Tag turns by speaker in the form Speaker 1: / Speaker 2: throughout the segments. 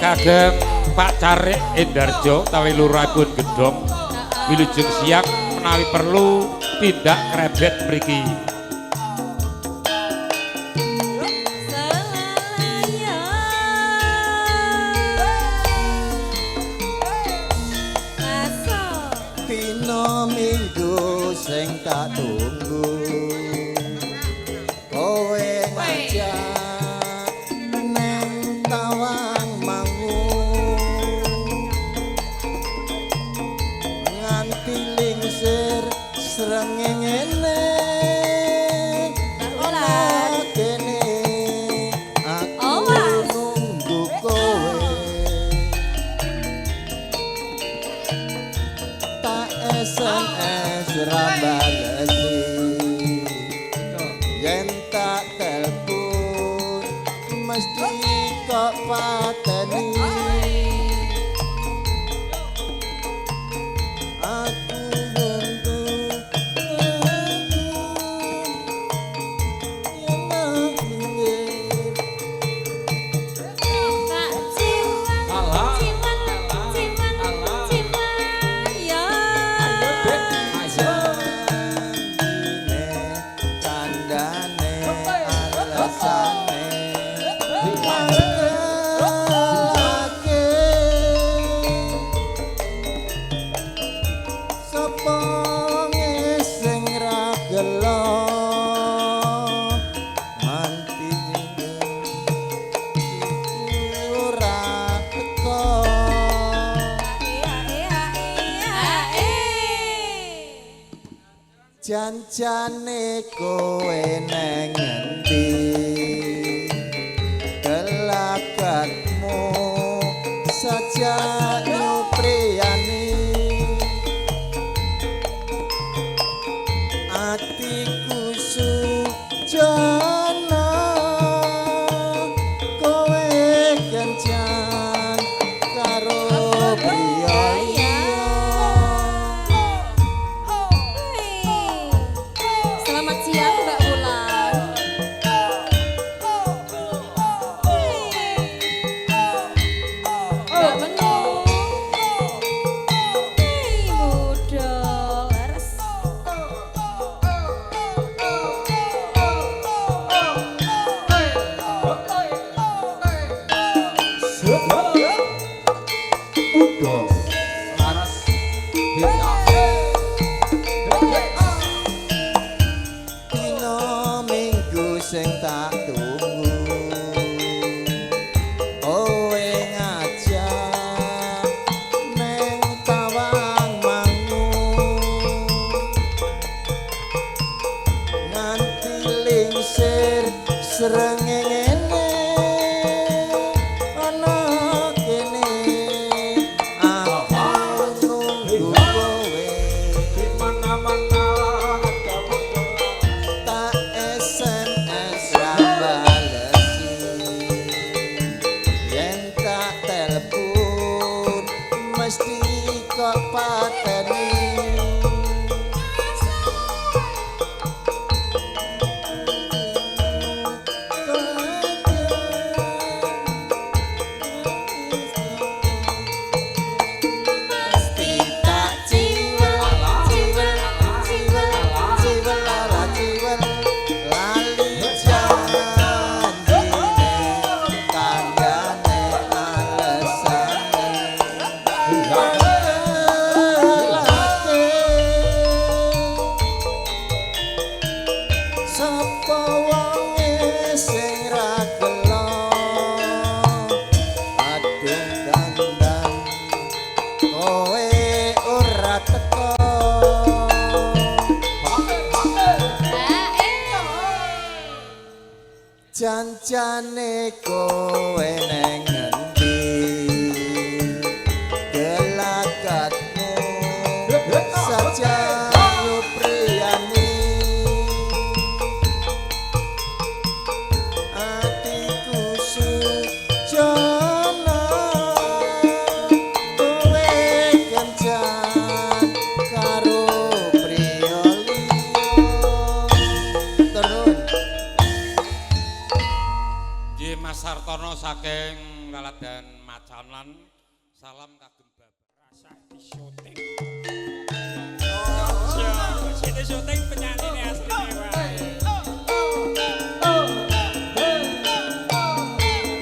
Speaker 1: Kagem Pak Carik Endarjo utawi Lurahipun Gedhong. Wilujeng siang menawi perlu tindak krebet mriki.
Speaker 2: Dina Minggu sing tak tunggu, kowe ngajak neng Tawang Mangu, nganti lingsir srengenge ana kene aku nunggu kowe. Tak SMS ra balesi, yen tak telpon mesti kok pateni. Aku nunggu kandhane alasane mangkelake. Sapa sing ra gelo nganti ora teko. Janjane kowe neng ngendi, gelakatmu saja nyupriyani. Atiku sujana kowe kencan karo priya liya.
Speaker 3: Selamat siang Mbak Wulan. Mbak Menu. Hei, muda leres.
Speaker 2: Dina Minggu sing tak tunggu, kowe ngajak neng Tawang Mangu, nganti lingsir srengenge ana kene aku nunggu kowe. Tak SMS ra balesi, yen tak telpon mesti kok pateni.
Speaker 3: Mesti tak ciwel, ciwel, ciwel,
Speaker 2: Ciwel lara ciwel lali janjine kandhane alesane mangkelake. Sapa wonge sing ra gelo adung dandan kowe ora teko. Janjane kowe neng ngendi, gelakatmu saja nyupriyani. Atiku sujana kowe kencan karo priya liya. Turun.
Speaker 1: Nggih Mas Sartono saking Laladan Macan. Pasanan. Salam kagem Bapak.
Speaker 4: Rasah disyuting. Sini syuting penyanyine asline wae.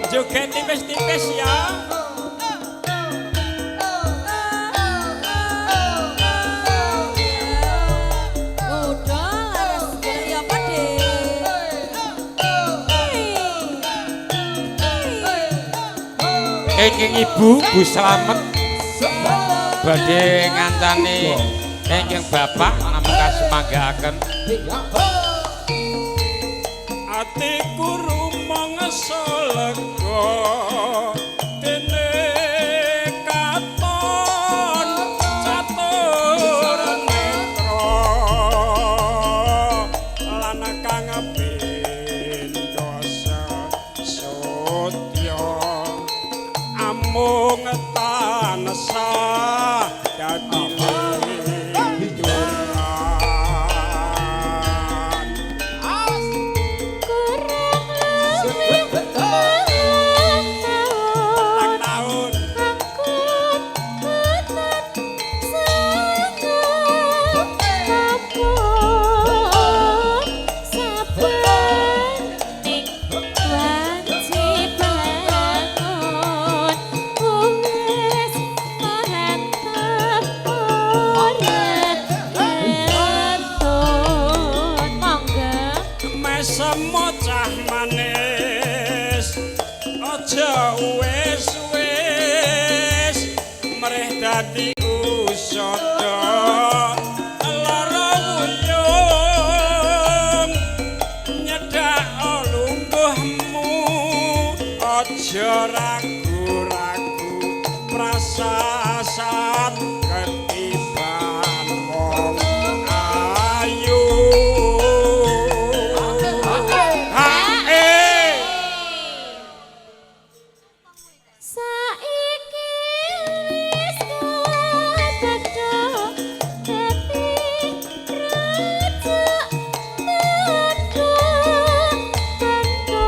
Speaker 4: Joget tipis-tipis ya.
Speaker 3: Udah laras golek apa, Dik?
Speaker 1: Ingkang Ibu Bu Slamet badhe ngancani ingkang Bapak namung kasumanggaaken.
Speaker 4: Atiku rumangsa lega dene katon catur netra lan kang bendasa sotya amung tansah dadi linduran.
Speaker 3: Kurang lebih 5 tahun
Speaker 4: Tahun
Speaker 3: angkut ketat sangat kapur saben ning wanci bangun wis mantep ora kentut monggo.
Speaker 4: Mesem cah manis aja wis-wis mreh dadi usada lara wuyung nyedak lungguhmu aja ragu-ragu prasasat ketiban wong ayu. Hae.
Speaker 3: Saiki wis kepeksa dadi raja tandha tandha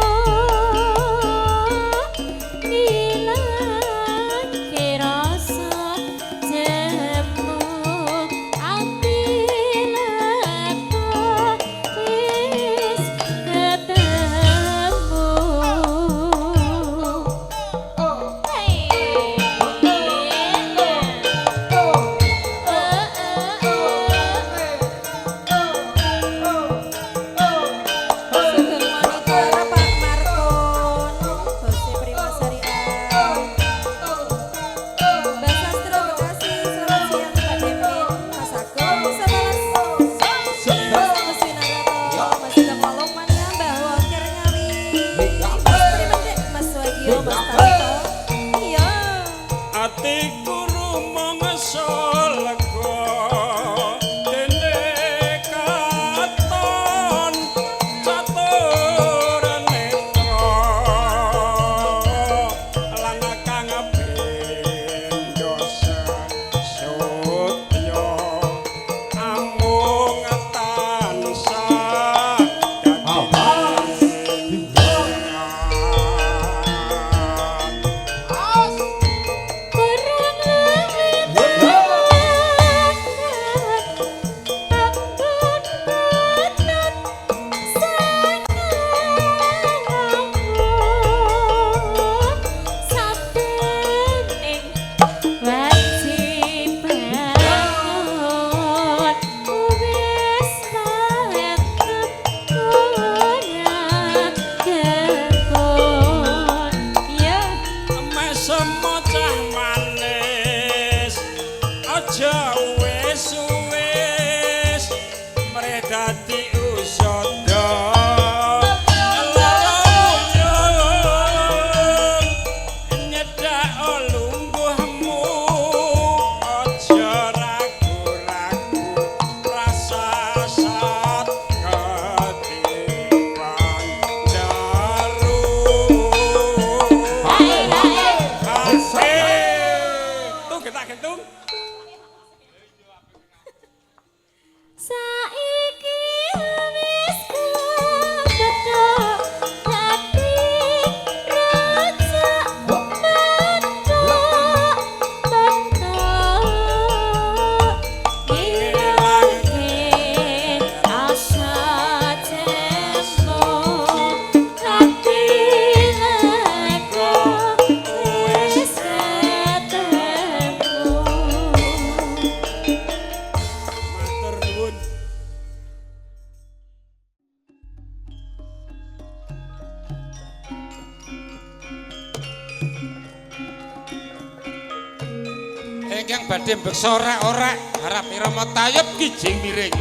Speaker 1: Ingkang badhe mbeksa orek-orek harap irama tayub kijing miring.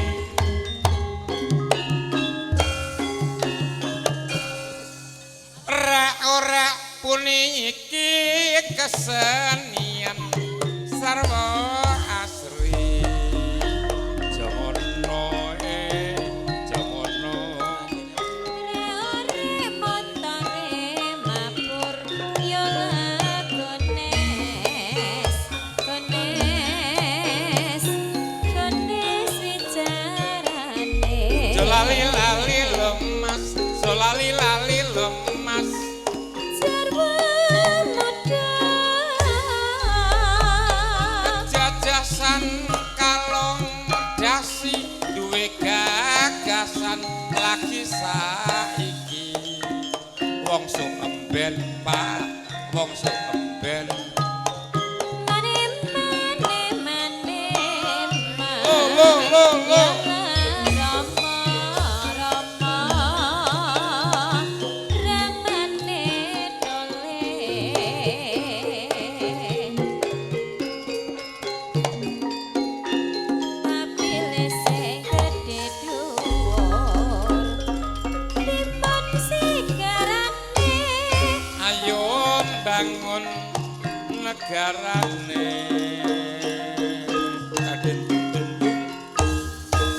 Speaker 1: Orek-orek puniki kesenian sarwa asri. Jangono jangono.
Speaker 3: Ore montore mabur yo lagones kones kones wicarane.
Speaker 1: Jo lali-lali lho Mas, jo lali-lali lho Mas.
Speaker 3: Jarwo muda
Speaker 1: Jajasan kalong dasi duwe gagasan lagi saiki. Wong sok emben Pak, wong sok emben.
Speaker 3: Mane mane mane mane.
Speaker 1: Lo lo lo lo.
Speaker 3: Rama Rama ramane dole. Mapile sing gedhe dhuwur timbon sigarane.
Speaker 1: Ayo bangun negarane. Kaden dun dun.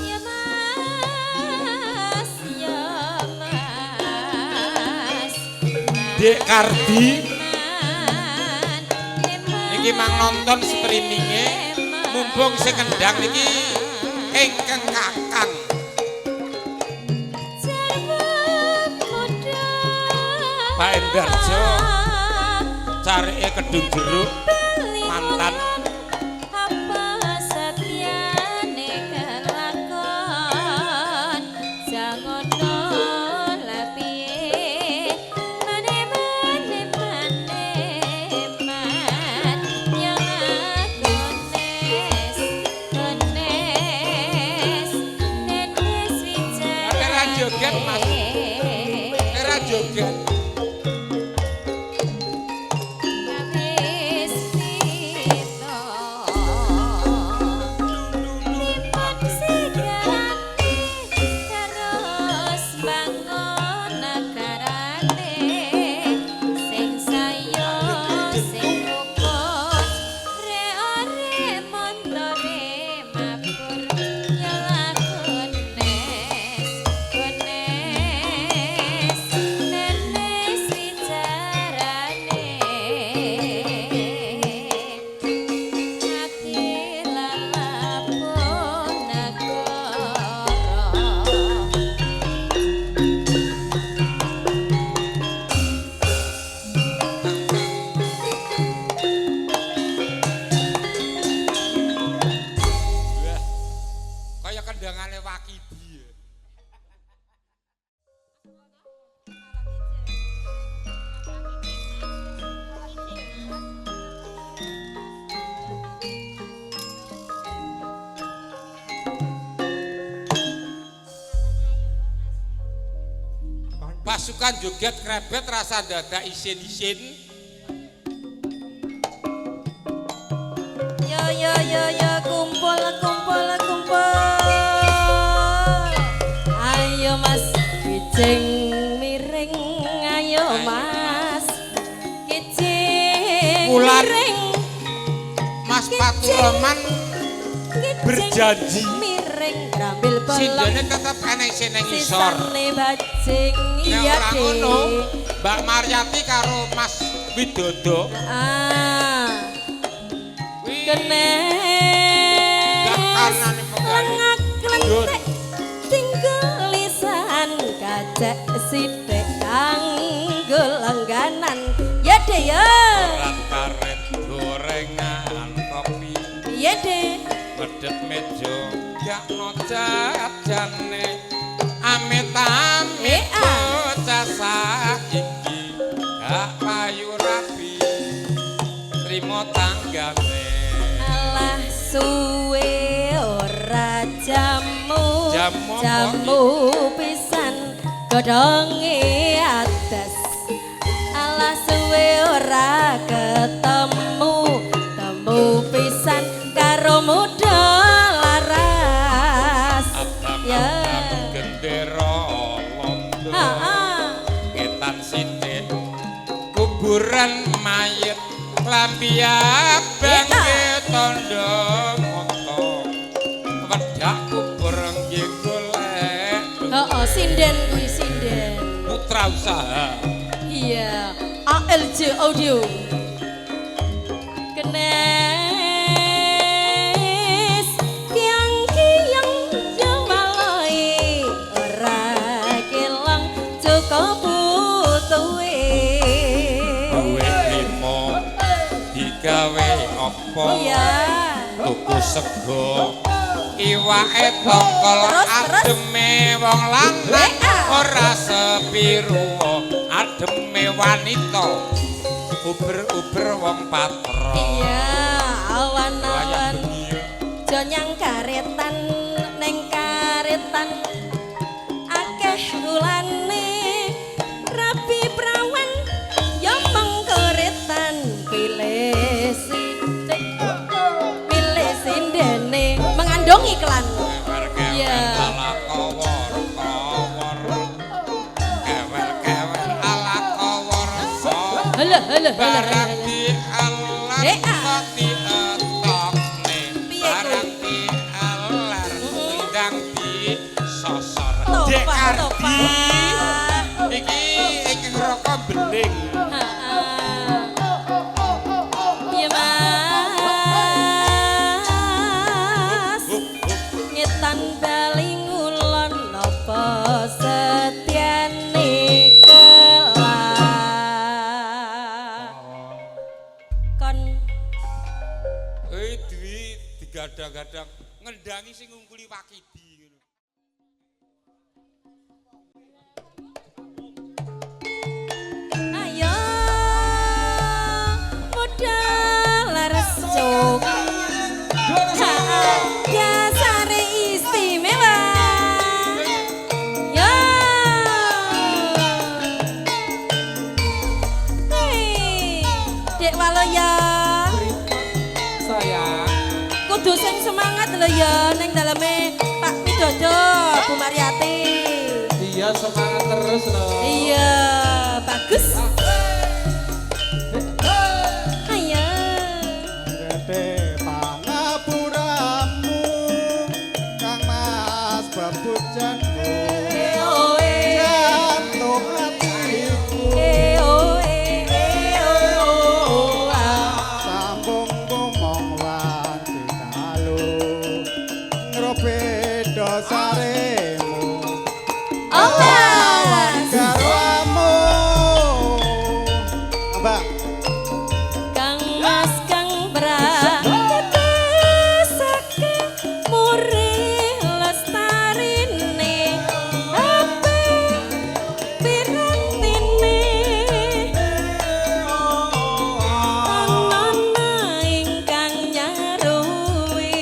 Speaker 3: Ya Mas, ya Mas.
Speaker 1: Dek Kardi
Speaker 3: Eman,
Speaker 1: niki mang nonton streaminge mumpung sing kendang niki ingkang kakang.
Speaker 3: Jarwo muda.
Speaker 1: Pak Endarjo carike Kedung Jeruk mantan.
Speaker 3: Apa setiane kelakon jangono lapiye mane mane mane man yo lagones kones nenes wicarane.
Speaker 1: Ora joget, Mas. Era joget.
Speaker 3: Wis pito timbon sigarane terus bangun negarane sing sayo sing rukun re-ore montore mabur yo lagones kones nenes wicarane. Ati lalapun negara.
Speaker 1: Wah. Kaya kendangane Wakibi. Ya. Pasukan joget krebet rasa dadak isin-isin.
Speaker 3: Yo yo yo yo kumpul kumpul kumpul. Ayo Mas kijing miring, ayo Mas kijing
Speaker 1: Wulan.
Speaker 3: miring.
Speaker 1: Mas Paturoman
Speaker 3: Kijing
Speaker 1: berjanji.
Speaker 3: miring rambil bolong
Speaker 1: sindene tetep enek sing nang isor.
Speaker 3: sisane bajing
Speaker 1: Nek
Speaker 3: iya
Speaker 1: ora ngono,
Speaker 3: deh.
Speaker 1: Mbak Maryati karo Mas Widodo
Speaker 3: Ah
Speaker 1: kuwi
Speaker 3: kene
Speaker 1: gak karnane pegawai.
Speaker 3: lengak klentek tinggal lisan kacek sithik kanggo langganan ya de ya.
Speaker 1: Koran karet gorengan kopi
Speaker 3: Ya de.
Speaker 1: medhet meja gak no jajane amit amit
Speaker 3: Eh, ah.
Speaker 1: bocah saiki gak payu rabi trimo tanggane.
Speaker 3: Alah suwe ora jamu
Speaker 1: Jamu apa
Speaker 3: jamu pisan godhonge adas. Alah suwe ora ketemu temu pisan.
Speaker 1: Kuburan mayit klambi abang tondo moto wedak kubur nggih golek.
Speaker 3: Heeh, sinden kuwi sinden.
Speaker 1: Putra usaha.
Speaker 3: Iya, ALJ Audio. Kenes kiang-kiang jamalai ora kelang cukup putuwe.
Speaker 1: Duwe limo digawe apa?
Speaker 3: Iya.
Speaker 1: Tuku sego iwake tongkol ademe wong lanang ora sepiru ademe wanita uber-uber wong patra.
Speaker 3: Iya, awan-awan jonyang karetan neng karetan akeh ulane rabi prawan ya mengkoretan pilih sithik pilih sindene mengandung iklan. Iya. Halo, halo,
Speaker 1: barang di alar kok dietokne, barang di alar ndang di sosor. Dek Ardi iki iki ngrokok beling.
Speaker 3: Piye Mas? Ngetan bali ngulon napa setyane
Speaker 1: Dwi digadang-gadang ngendangi sing ngungkuli Wakidi ngono.
Speaker 3: Ayo modal laras cuk. Dasare istimewa. Ya. Hei, Dek Walo ya. Kudu sing semangat lho ya ning daleme Pak Widodo, Bu Mariati.
Speaker 5: Iya, semangat terus lho.
Speaker 3: Iya, bagus. Ayo.
Speaker 6: Rete pangapuramu Kang Mas babujanku. Jantung atiku. Sambung ngomong wanci ngrobedo saremu.
Speaker 3: Awas.
Speaker 6: Garwamu. Mbak.
Speaker 3: Kang Mas Kang Bratesake muri lestarine ape pirantine ana ingkang nyaruwi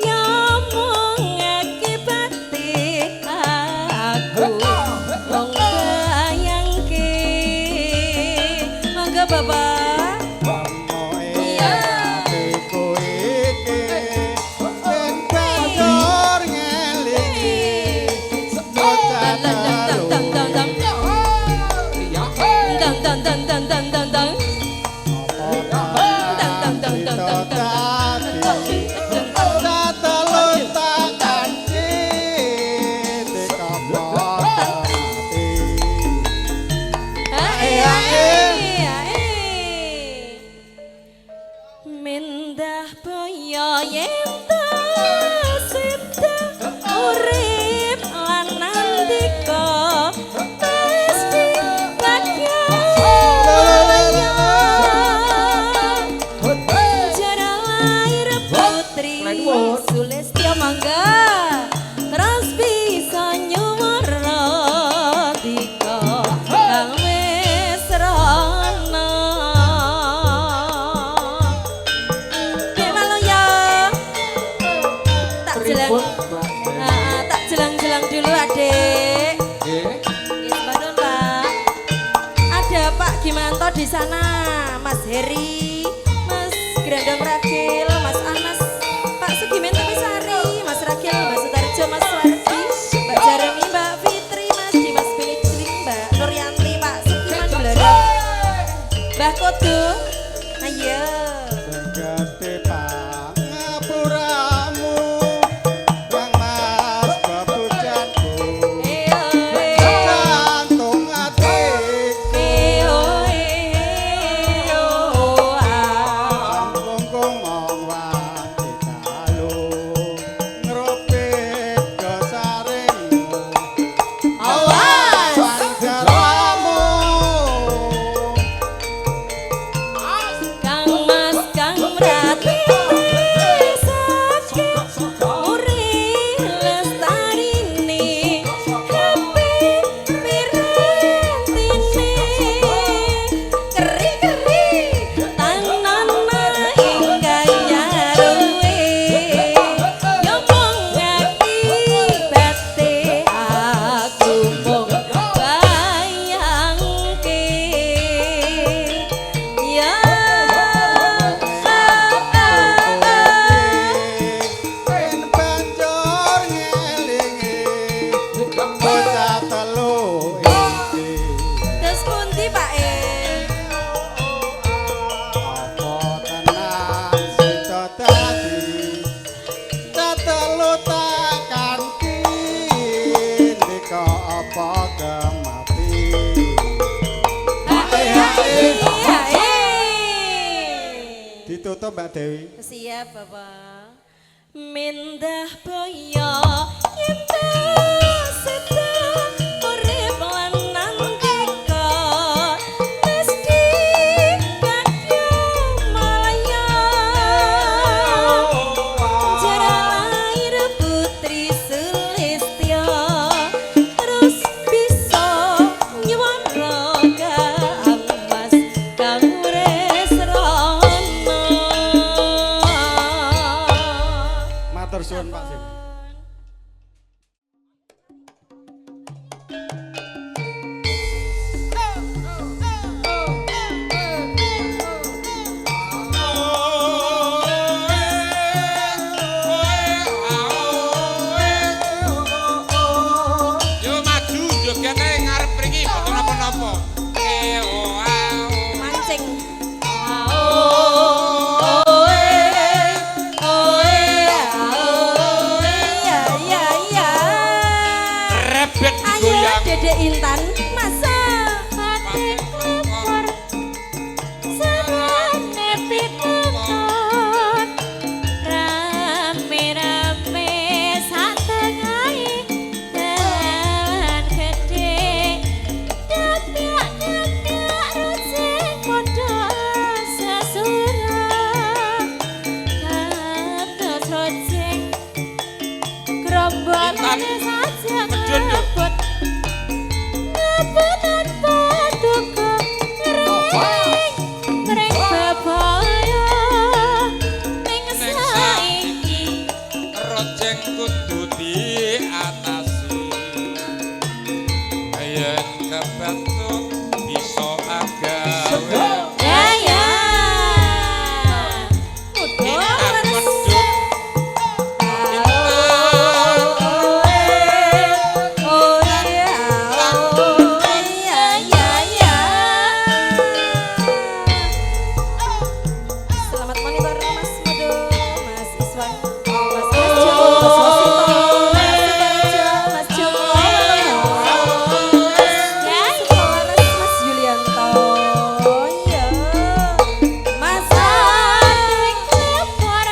Speaker 3: nyomong akibate aku wong bayangke. Monggo Bapak.
Speaker 6: Iya. Atiku iki yen banjur ngelingi
Speaker 3: Dang dang dang dang dang dang. Dang dang dang dang dang dang dang. Dang dang dang dang dang dang. Mindah boyo yen tasida urip lan nandika pasti bagya. Jara lahir putri Sulistya mangga terus bisa nyuwara dika kang wis rana. Dek Walo ya. Tak jelang. Tak jelang-jelang dulu adik.
Speaker 5: Nggih.
Speaker 3: Nggih, sepadan, Pak. Ada Pak Gimanto di sana, Mas Heri, Mas Grandong Ragil, Mas Anas, Pak Sugimen Tepisari, Mas Ragil, Mbak Sutarjo, Mas Wardi, Mbak Jaremi, Mbak Fitri, Mas Dimas Binicling, Mbak Nuryanti, Pak Sugiman Blorok, Mbah Kudu. Ayo.
Speaker 6: Sing gedhe pangapuramu Kang Mas babujanku. Jantung atiku sampung kumong wanci dalu ngrupit dosaringmu.
Speaker 3: Awas.
Speaker 6: Garwamu.
Speaker 3: Kang Mas Kang Rati sakit uri lestarine happy pirantine keri-keri tanana ingkang nyaruwe yo mung akibate aku mung bayangke ya.
Speaker 6: Yen banjur ngelingi bocah telu iki.
Speaker 3: Terus pundi Pak E?
Speaker 6: Apa tenan sida dadi tetelu tak kanthi ndika apa kemati.
Speaker 3: Hae hae.
Speaker 6: Ditutup Mbak Dewi.
Speaker 3: Siap Bapak. Mindah boyo yen seda urip lan nandika mesti kadya malaya. Jara lahir putri Sulistya terus bisa nyuwara Kang Mas Kang Resrono.
Speaker 6: Matur suwun Pak Sim.
Speaker 1: Yo maju jogete ngarep mriki mboten napa-napa. Eh oh ah, oh.
Speaker 3: Mancing. Ya ya ya.
Speaker 1: Rebet
Speaker 3: Ayo
Speaker 1: digoyang.
Speaker 3: Dede Intan masa
Speaker 7: Ate klepor sarane pitutur rame-rame sak tengahe dalan gedhe dapyak-dapyak rujing padha sesurah kados rujing grombolane saja
Speaker 1: Medun yo.
Speaker 7: ngebut ngebutan paduka ngring ngring bebaya ning saiki
Speaker 1: Rojeng kudu diatasi. Yen kebetul bisa agawe.
Speaker 7: ya ya
Speaker 1: Intan medhun.
Speaker 3: Oh ya, oh ya ya ya. Selamat monitor Mas Modo, Mas Iswan, Mas Asjo, Mas Wasito, Mas Sutarjo, Mas Joko, Mas Sukowaras, Mas Yulianto. Ya. Mas
Speaker 7: Ate klepor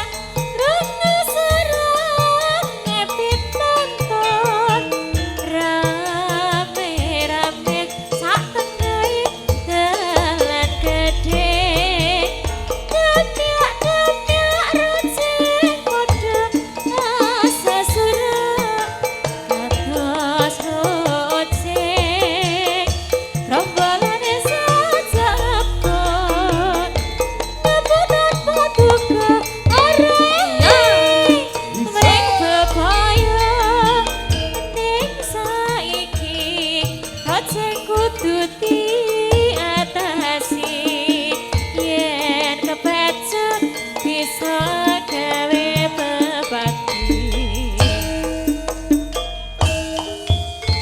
Speaker 7: rene sarane pitutur rame-rame sak tengahe dalan gedhe dapyak-dapyak rujing padha sesurah kados rujing rombolane saja abot ngebutan paduka areng mring bebaya ning saiki rojeng kudu diatasi yen kebacut bisa gawe bebati.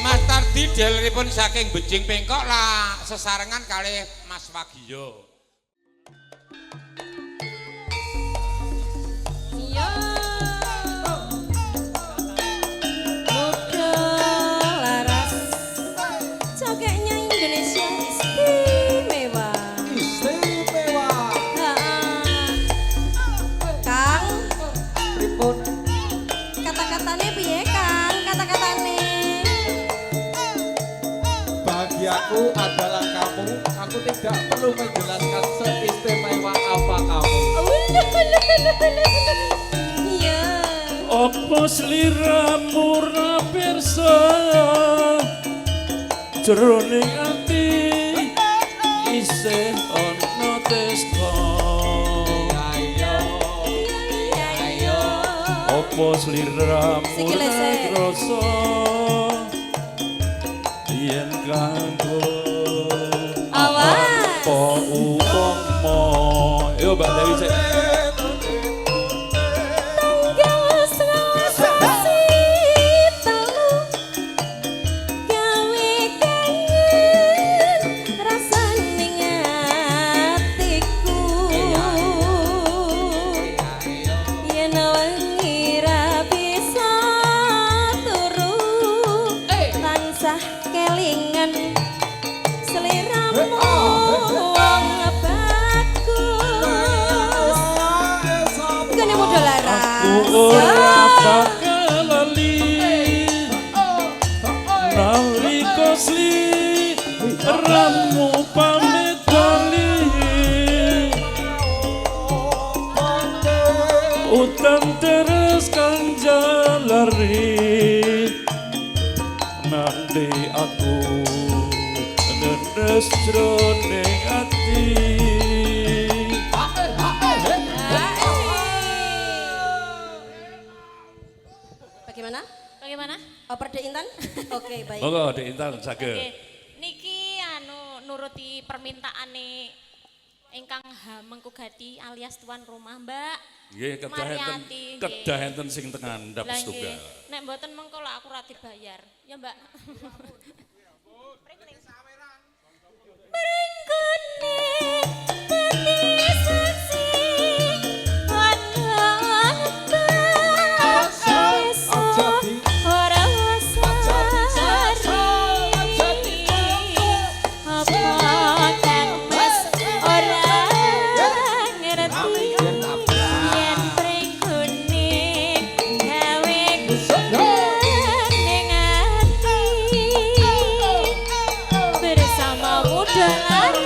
Speaker 1: Mas Tardi deleripun saking Bejing Pengkok lah sesarengan kalih Mas Wagiyo.
Speaker 3: Indonesia istimewa.
Speaker 5: Istimewa.
Speaker 3: Kang,
Speaker 5: Pripun?
Speaker 3: Kata-katane piye, Kang? Kata-katane.
Speaker 5: Bahagiaku adalah kamu. Aku tidak perlu menjelaskan seistimewa apa kamu.
Speaker 3: Iya.
Speaker 8: Apa sliramu ra pirsa jroning ati isih ana tresna?
Speaker 5: Ayo,
Speaker 3: Ayo.
Speaker 8: Apa sliramu
Speaker 3: Sikile
Speaker 8: ra
Speaker 3: sik.
Speaker 8: krasa yen kanggo
Speaker 3: Awas.
Speaker 8: apa upama? Yo Mbak Dewi sik.
Speaker 7: Tanggal sasi telu gawe kangen rasane atiku, yen wengi ra bisa turu tansah kelingan sliramu wong bagus. Kene muda laras.
Speaker 8: Aku ora bakal lali nalika sliramu pamit bali, utan terus kang jalari nanti aku nenes jroning ati.
Speaker 3: Bagaimana?
Speaker 7: Bagaimana?
Speaker 3: Oper Dek Intan? Oke, baik.
Speaker 1: Monggo Dek Intan saged.
Speaker 7: Oke, niki anu nuruti permintaane ingkang Hamengkugati alias tuan rumah, Mbak.
Speaker 1: Nggih, kedah enten
Speaker 7: Mariati, nggih.
Speaker 1: Kedah enten sing teng ngandhap
Speaker 7: Lah nggih.
Speaker 1: setunggal.
Speaker 7: Nek mboten mengko lak aku ra dibayar. Ya, Mbak. Mrenggone dadi saksi ora sari, apa Kang Mas ora ngerti yen pringgone gawe ning ati bersama muda laras.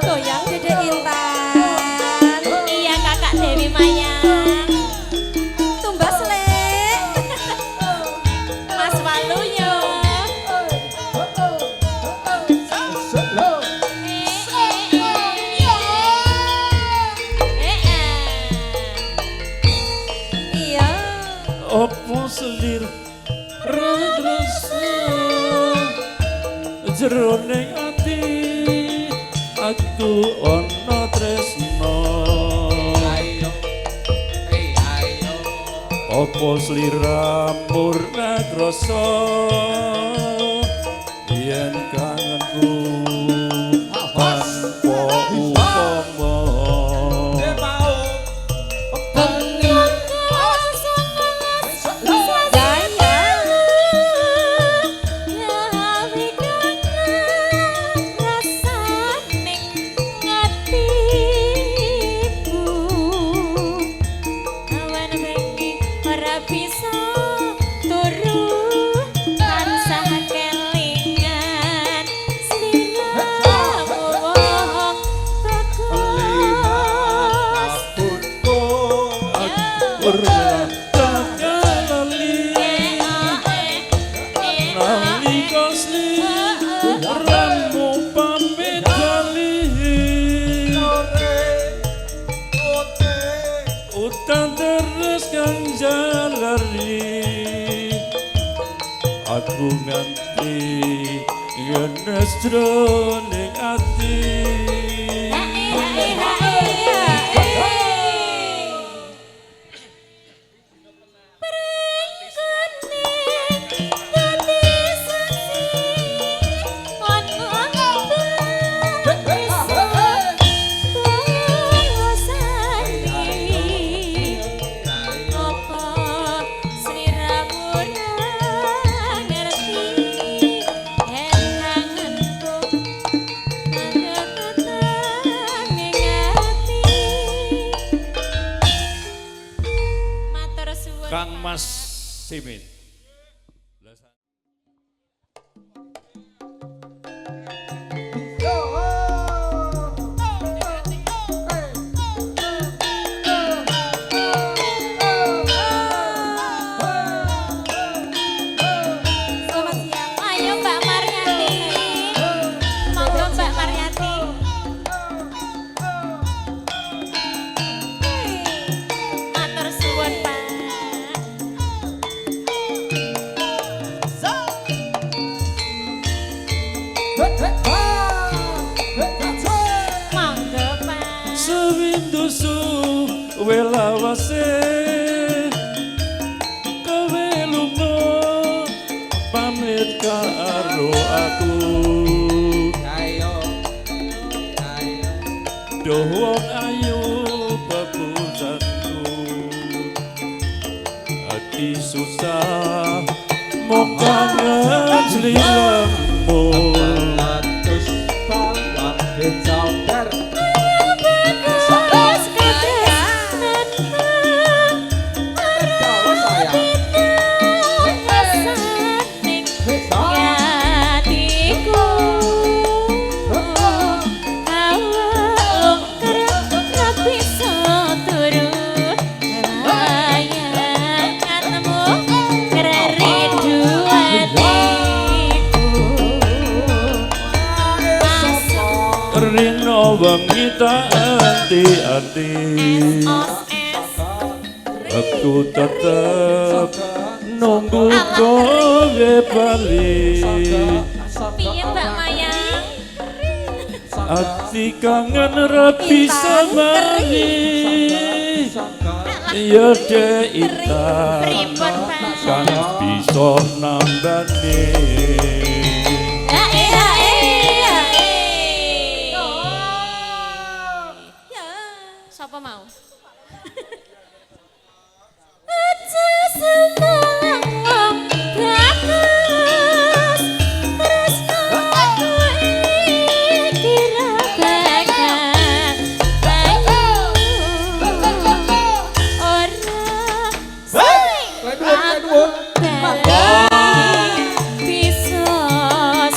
Speaker 3: Goyang Dede Intan.
Speaker 7: Iya, Kakak Dewi Mayang.
Speaker 3: Tumbas, Lek.
Speaker 7: Mas Waluyo. Eh, eh, eh. Eh, eh.
Speaker 3: Iya.
Speaker 8: Apa selir rasa jroning ati aku ana tresna?
Speaker 5: Ayo, ayo.
Speaker 8: Apa sliramu ra krasa yen kangenku tanpa upama?
Speaker 3: Ya,
Speaker 7: bisa turu tansah kelingan sliramu wong bagus.
Speaker 8: Ora bakal lali nalika sliramu pamit bali, utan terus kang jalari aku nganti ngenes jroning ati.
Speaker 7: Hai hai hai. Pringgone dadi saksi ono sani, apa sliramu
Speaker 8: Simin.
Speaker 3: Selamat siang.
Speaker 7: Ayo Mbak Maryati. Monggo Mbak Maryati. Matur suwun, Pak. Monggo, Pak.
Speaker 8: Sewindu suwe lawase kowe lunga pamit karo aku.
Speaker 5: Ayo. Ayo.
Speaker 8: Duh wong ayu pepujanku, ati susah mung kangen sliramu.
Speaker 5: Letus balon dicoper.
Speaker 7: Bagus katresnanmu.
Speaker 5: Tertawa sayang.
Speaker 7: Rasaning atiku. Awak kerep bisa turu bayanganmu kerindu atiku. Masuk
Speaker 8: Rino wengi tak anti-anti,
Speaker 7: SOS.
Speaker 8: aku tetep nunggu kowe bali.
Speaker 7: Piye Mbak Mayang?
Speaker 8: Ati kangen ra bisa mari. Ya de intan
Speaker 7: Pripun, Pak?
Speaker 8: kang bisa nambani.
Speaker 7: Ae ae ae.
Speaker 3: Ya.
Speaker 7: Sapa mau? Aja seneng wong bagus, tresnaku iki ra bakal payu. Ora sing aku bali bisa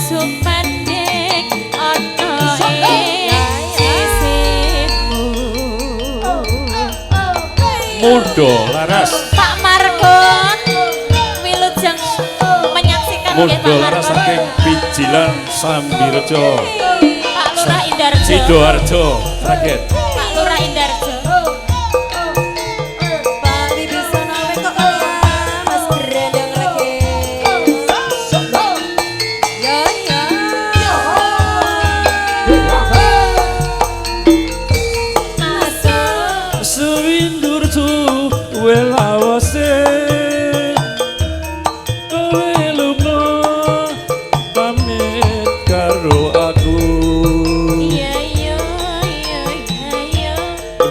Speaker 7: sumandhing ana ing sisihmu.
Speaker 8: Mudo laras,
Speaker 7: Pak Margon wilujeng menyaksikan nggih
Speaker 8: mudo
Speaker 7: Pak
Speaker 8: laras
Speaker 7: Margon.
Speaker 8: saking Pijilan Sambirejo,
Speaker 7: Pak Lurah Indarjo.
Speaker 8: Sidoarjo, Sragen.
Speaker 7: Pak Lurah Indarjo.
Speaker 3: Pak Wibisono we kok ya Mas Grandong lagi. Ya ya.
Speaker 7: Masuk.
Speaker 8: Sewindur suwe lawase kowe lunga pamit karo aku.
Speaker 7: Iya iya iya iya iya.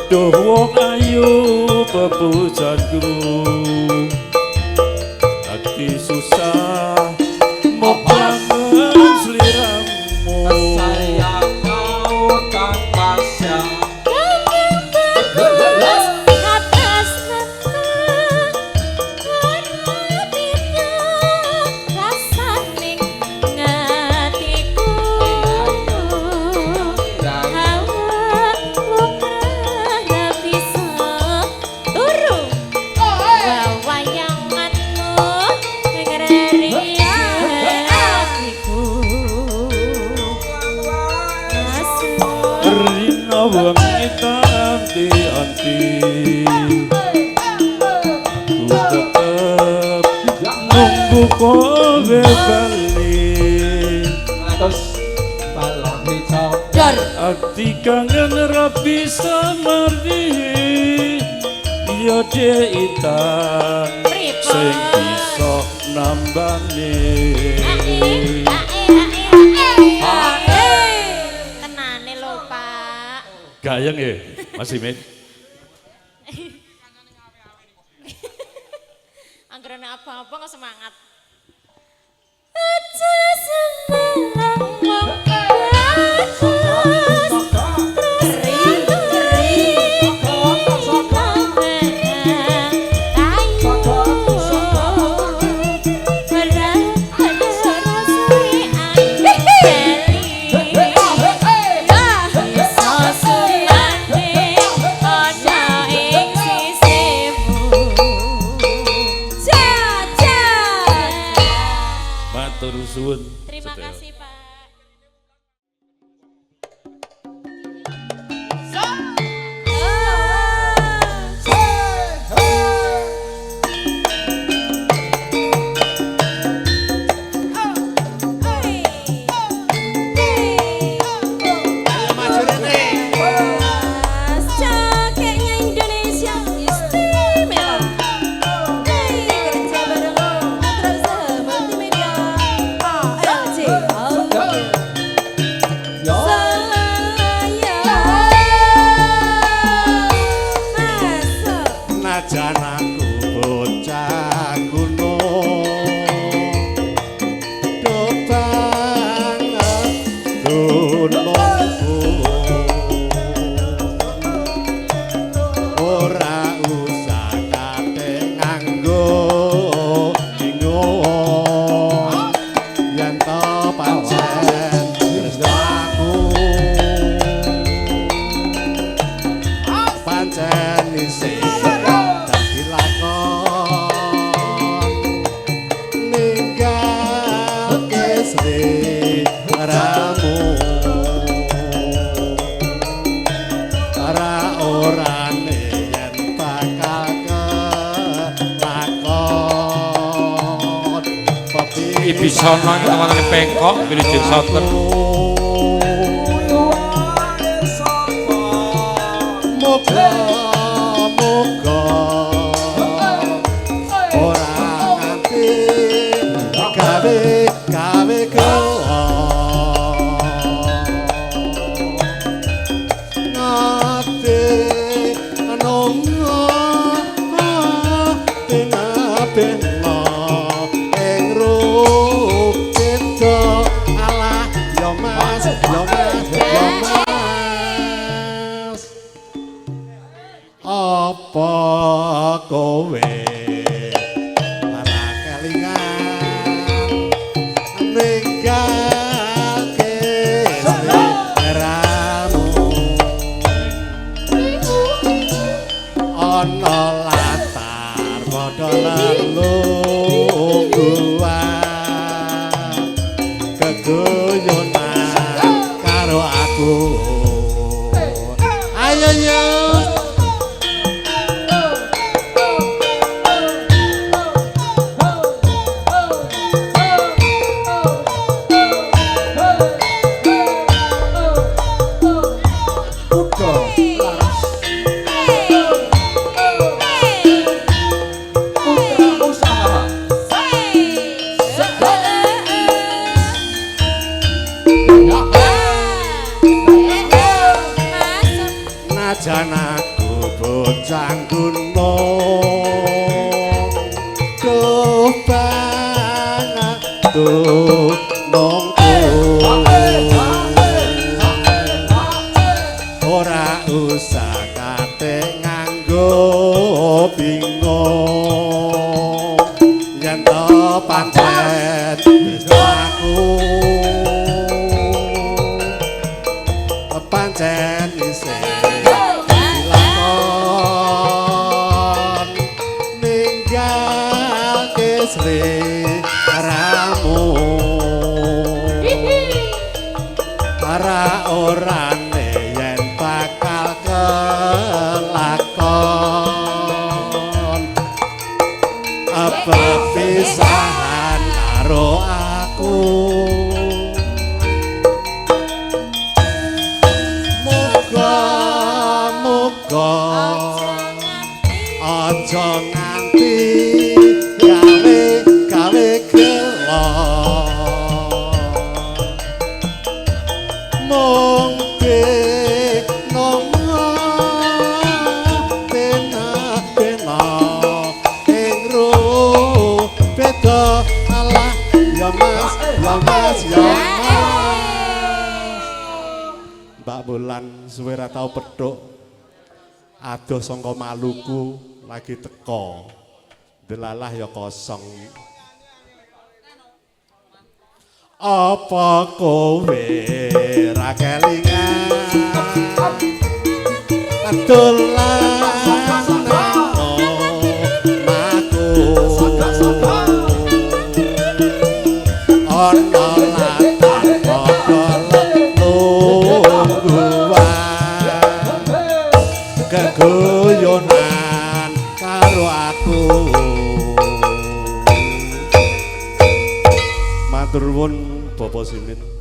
Speaker 8: Duh wong ayu pepujanku, ati susah mung kangen sliramu.
Speaker 5: Sayang mau tanpa siang.
Speaker 7: Bagus katresnanku ora beda rasaning ngatiku. Hawa lumrah bisa turu wawayanganmu ngreri atiku. Masuk.
Speaker 8: Rino wengi tak anti-anti, ku tetep nunggu kowe bali.
Speaker 5: Letus balon dicoper.
Speaker 3: Dor.
Speaker 8: Ati kangen ra bisa mari. Ya de intan
Speaker 7: Pripun?
Speaker 8: sing bisa nambani.
Speaker 7: Ae ae ae ae. Tenane lho, Pak.
Speaker 8: Gayeng ya, Mas Imin.
Speaker 7: Anggerane apa-apa kok semangat. Aja seneng wong bagus.
Speaker 3: Keri keri.
Speaker 7: Ayu.
Speaker 8: Matur suwun.
Speaker 7: Terima kasih, Pak.
Speaker 1: Ibisono ing wonten Pengkok Wilujeng Sonten.
Speaker 6: Muga muga ora nganti gawe gawe gelo ngati nongo bena ing rupita alah ya Mas ya Mas ya Mas apa kowe ora kelingan ninggalke sliramu ana latar padha lelungguhan keguyonan karo aku ayo yo. Najan aku bocah gunung doban tunungku ora usah kate nganggo bingung yen to pancen wis aku pancen isih dilakon ninggalke sliramu ora orane yen bakal kelakon apa pisahan karo aku. Muga aja nganti gawe gawe gelo mung binonga bena bena ing rupeda alah ya Mas ya Mas ya Mas. Mbak Bulan suwe ra tau pethuk adoh saka Maluku lagi teko delalah ya kosong. Apa kowe ra kelingan dolan nang omahku? Matur nuwun Bapak Simin.